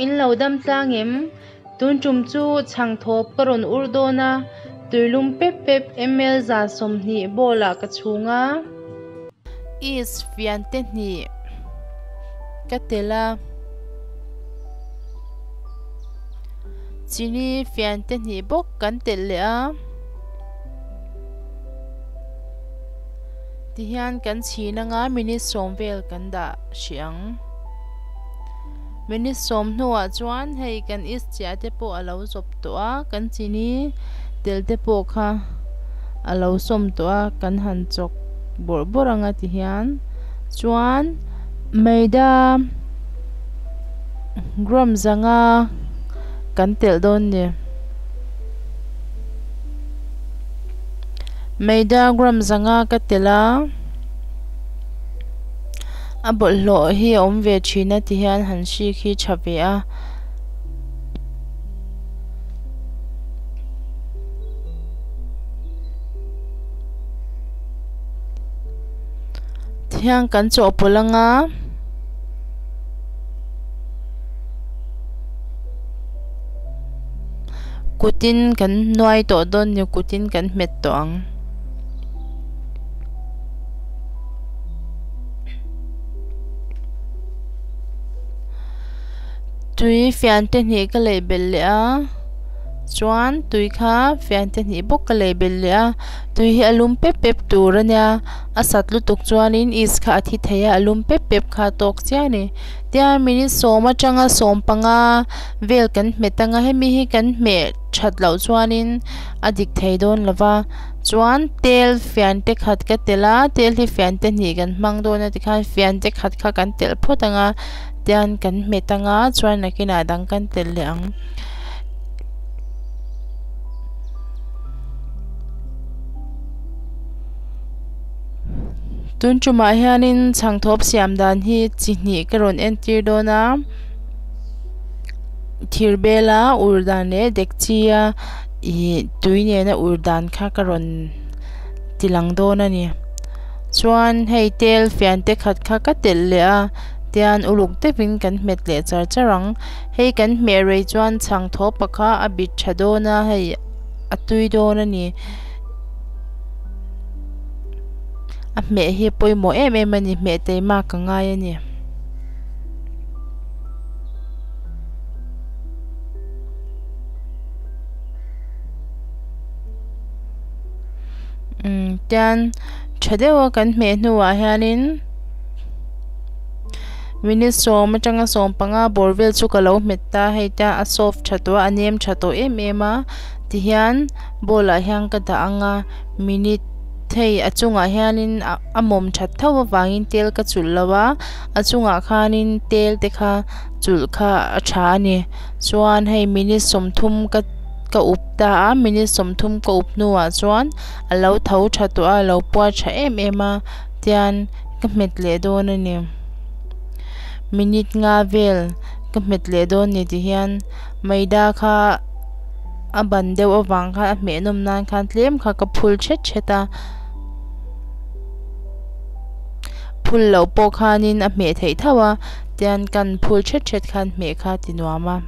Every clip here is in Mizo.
in lo dam tlang em? Tun tum chu chhangthawp ka rawn ur dawn a, tuilum pep pep ml 120 bowl ah ka chhung a. Yeast fian te hnih ka telh a, chini fian te hnih bawk kan telh leh a. Tihian kan chhin anga minute sawm vel kan dah hrih ang. Minute sawm hnuah chuan hei kan is chiah te pawh a lo zawp tawh a, kan chini tel te pawh kha a lo sawm tawh a, kan han chawk bawrh bawrh anga tihian chuan maida gram zanga kan telh dawn ni. Maida gram zanga ka telh a a bawlhhlawh hi a awm ve thin a ti hian han hrik hi tha ve a. Tihian kan chawhpawlh anga. Kutin kan nuai tawh dawn ni kutin kan hmet tawh ang. Tui fian te hnih ka lei belh leh a chuan tui kha fian te hnih bawk ka lei belh leh a tui hi a lum pep pep tur a nia a sat lutuk chuanin yeast kha a thi thei a a lum pep pep kha a tawk chiah a ni tiang minute sawm atanga sawm panga vel kan hmet anga hemi hi kan hmeh that loh chuanin a dik thei dawn lo va chuan tel fian te khat ka telh a tel hi fian te hnih kan hmang dawn a tikhan fian te khat kha kan telh phawt anga tian kan hmet anga chuan nakinah dang kan telh leh ang. Tun tumah hianin chhangthawp siam dan hi chi hnih ka rawn entir dawn a. Thir bela ur dan leh dekchi a ih tui nena ur dan kha ka rawn ti lang dawn a ni chuan hei tel fian te khat kha ka telh leh a tian uluk deuhin kan hmet leh char char ang hei kan hmeh rei chuan chhang thaw pa kha a bit tha dawn a hei a tui dawn a ni a hmeh hi pawimawh em em a ni hmeh taima ka ngai a ni. Umm tian tha deuha kan hmeh hnuah hianin minute sawm atanga sawm panga bawr vel chu ka lo hmet ta hei te a soft tha tawh a a nem tha tawh em em a tihian bowl ah hian ka dah ang a minute hei a chungah hianin a mawm that tho avangin tel ka chulh lo a a chungah khanin tel te kha chulh kha a tha a ni chuan hei minute sawmthum ka ka up ta a minute sawmthum ka up hnuah chuan a lo tho tha tawh a a lo puar tha em em a tian ka hmet leh dawn a ni minute nga vel ka hmet leh dawn a ni ti hian maida kha a ban deuh avang khan a hmeh nawm nan khan tlem kha ka phul thet thet a phul loh pawh khanin a hmeh theih tho a tian kan phul thet thet khan hmeh kha a ti nuam a.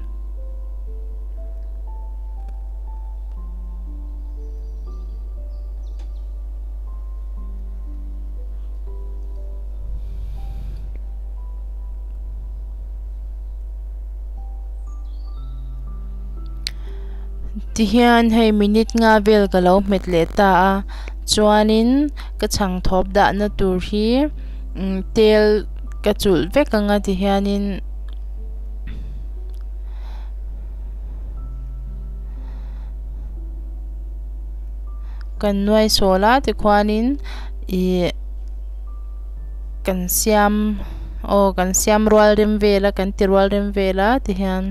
Tihian hei minute nga vel ka lo hmet leh ta a chuanin ka chhang thawp dahna tur hi tel ka chulh vek anga tihianin kan nuai sawl a tikhuanin ih kan siam aw kan siam rual rem vel a kan ti rual rem vel a tihian.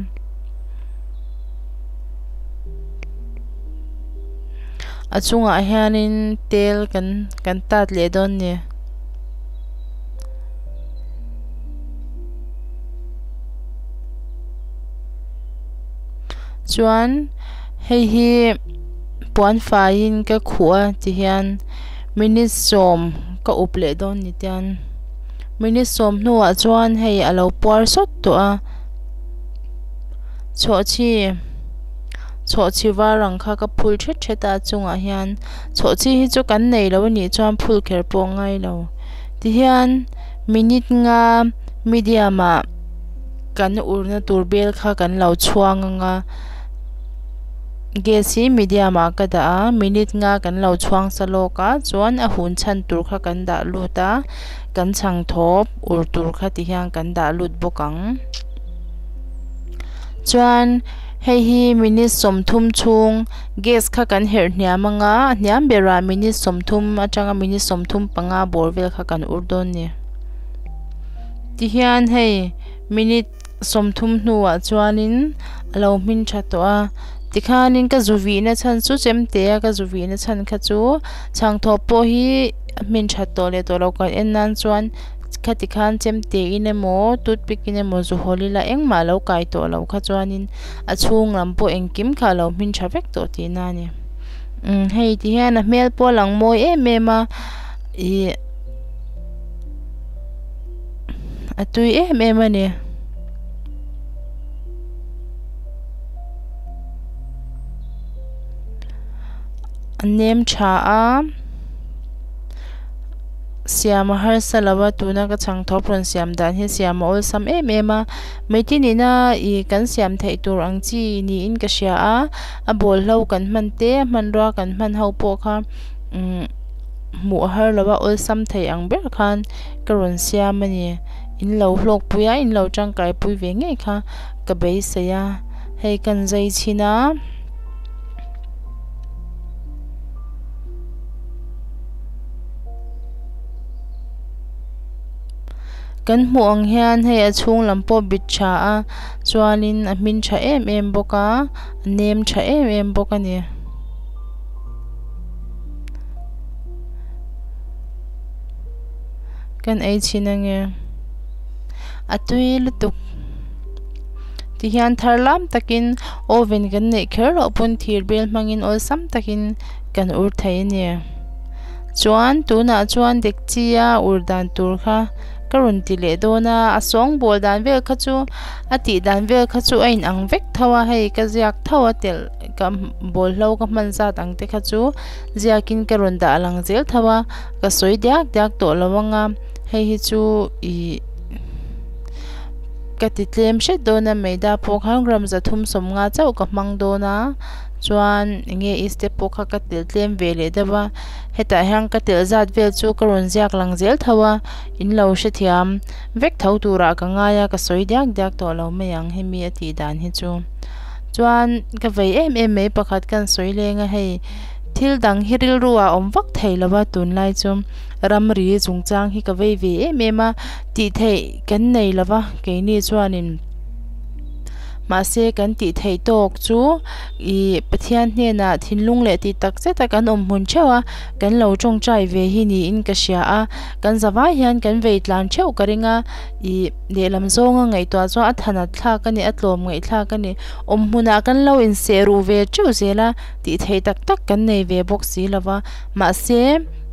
A chungah hianin tel kan kan tat leh dawn a ni. Chuan hei hi puan faiin ka khuh a tihian minute sawm ka up leh dawn ni tian minute sawm hnuah chuan hei a lo puar sawt tawh a. Chhawhchhi chhawhchhi var ang kha ka phul thet thet a a chungah hian chhawhchhi hi chu kan nei lo anih chuan phul kher pawh a ngai lo tihian minute nga medium ah kan urna tur bel kha kan lo chhuang anga gas hi medium ah ka dah a minute nga kan lo chhuang sa lawk a chuan a hun chhan tur kha kan dah lut a kan chhang thawp ur tur kha ti hian kan dah lut bawk ang. Chuan hei hi minute 30 chhung gas kha kan herh hniam anga a hniam berah minute 30 atanga minute 35 bawr vel kha kan ur dawn a ni. Tihian hei minute 30 hnuah chuanin a lo hmin tha tawh a tikhanin ka zu vihna chhan chu chemte a ka zu vihna chhan kha chu chhangthawp pawh hi a hmin that tawh leh tawh loh kan en nan chuan. Khati khan chemte in emaw toothpick in emaw zu hawl ila engmah a lo kai tawh lo kha chuanin a chhung lam pawh engkim kha a lo hmin tha vek tawh tihna a ni. Umm hei ti hian a hmel pawh a lang mawi em em a ih a tui em em a ni. A nem tha a. Siam a harsa lo a tuna ka chhang thawp rawn siam dan hi siam a awlsam em em a mei nena ih kan siam theih tur ang chi niin ka hria a a bawlhlo kan hman te a hmanrua kan hman ho pawh kha umm hmuh a har lo a awlsam thei ang ber khan ka rawn siam a ni in lo hlawk pui a in lo tangkai pui ve ngei kha ka beisei a hei kan zai chhin a. Kan hmuh ang hian hei a chhung lam pawh bit tha a chuanin a hmin tha em em bawk a a nem tha em em bawk a ni. Kan ei chhin ange a tui lutuk tihian thar lam takin oven kan neih kher loh pawn thir bel hmangin awlsam takin kan ur thei a ni. Chuan tunah chuan dekchi a ur dan tur kha ka rawn ti leh dawn a a sawngbawl dan vel kha chu a tih dan vel kha chu a in ang vek tho a hei ka ziak tho a telh ka bawlhlo ka hman zat ang te kha chu ziakin ka rawn dah lang zel tho a ka sawi diak diak tawh lo ang a hei hi chu ih ka ti tlem hret dawn a maida pawh khan gram 350 chauh ka hmang dawn a. Chuan enge i step pawh kha ka telh tlem ve leh deuh a hetah hian ka telh zat vel chu ka rawn ziak lang zel tho a in lo hrethiam vek tho turah ka ngai a ka sawi diak diak tawh lo mai ang hemi a tih dan hi chu chuan ka vei em em mai pakhat ka sawi leng a hei thil dang hi rilru ah awm vak thei lo a tunlai chu ramri chungchang hi ka vei ve em em a tih theih kan nei lo va keini chuanin. Mahse kan tih theih tawk chu ih Pathian hnenah thinlung leh tih tak zet a kan awm hmun theuh a kan lo tawngtai ve hi niin ka hria a kan zavai hian kan vei tlan theuh ka ring a ih lehlam zawnga ngaihtuah chuan a thanat thlak a ni a tlawm ngaih thlak a ni awm hmunah kan lo inseh ruh ve teuh zel a tih theih tak tak kan nei ve bawk si lo va mahse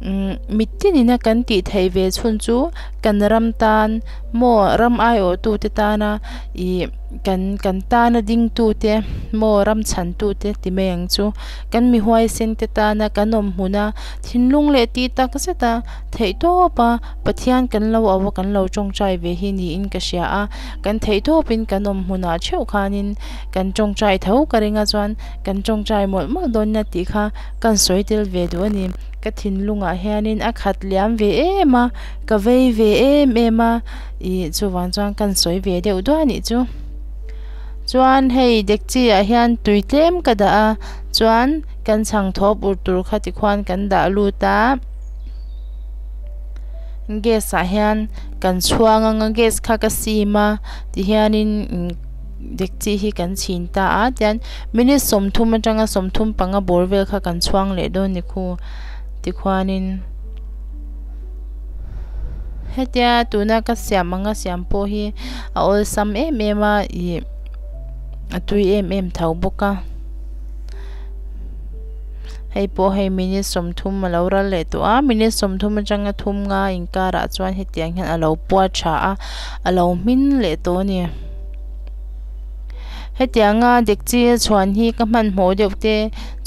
umm mitinin a kan tih theih ve chhun chu kan ram tan maw ram aiawh tute tana ih kan kan tana ding tute maw ram chhan tute ti mai ang chu kan mi huaisen te tana kan awm hmun a thinlung leh tih tak zet a theih tawp a Pathian kan lo auh a kan lo tawngtai ve hi niin ka hria a kan theih tawp in kan awm hmunah theuh khanin kan tawngtai tho ka ring a chuan kan tawngtai mawlh mawlh dawn nia tih kha kan sawi tel ve duh a ni ka thinlungah hianin a khat liam ve em a. Ka vei ve em em a ih chuvang chuan kan sawi ve deuh duah anih chu chuan hei dekchi ah hian tui tlem ka dah a chuan kan chhang thawp ur tur kha tikhuan kan dah lut a gas ah hian kan chhuang anga gas kha ka sim a tihianin dekchi hi kan chhin ta a tian minute 30 atanga 35 bawr vel kha kan chhuang leh dawn ni khu tikhuanin. Hetia tuna ka siam anga siam pawh hi a awlsam em em a ih a tui em em tho bawk a hei pawh hei minute 30 a lo ral leh tawh a minute 30 atanga thum nga inkarah chuan hetiang hian a lo puar tha a a lo hmin leh tawh a ni. Hetianga dekchi a chhuan hi ka hmanhmawh deuh te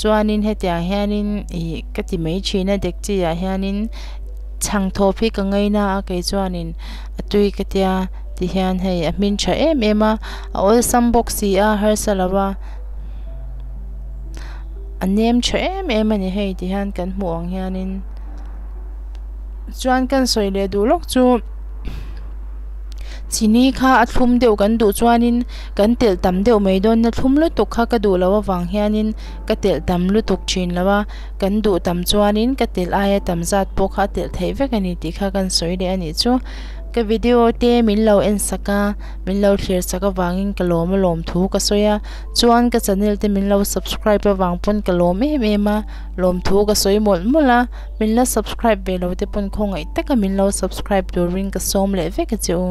chuanin hetiang hianin ih ka ti mai thin a dekchi ah hianin chhangthawp hi ka ngaina a kei chuanin a tui ka tia tihian hei a hmin tha em em a a awlsam bawk si a harsa lo a a nem tha em em a ni hei tihian kan hmuh ang hianin chuan kan sawi leh duh lawk chu. Chini kha a thlum deuh kan duh chuanin kan telh tam deuh mai dawn a thlum lutuk kha ka duh loh avang hianin ka telh tam lutuk thin lo a kan duh tam chuanin ka telh aia tam zat pawh kha a telh theih vek a ni tih kha kan sawi leh a nih chu ka video te min lo en sak a min lo thlir sak avangin ka lawm a lawm thu ka sawi a chuan ka channel te min lo subscribe avang pawn ka lawm em em a lawm thu ka sawi mawlh mawlh a. Min la subscribe ve lo te pawn khawngaih taka min lo subscribe turin ka sawm leh vek a che u.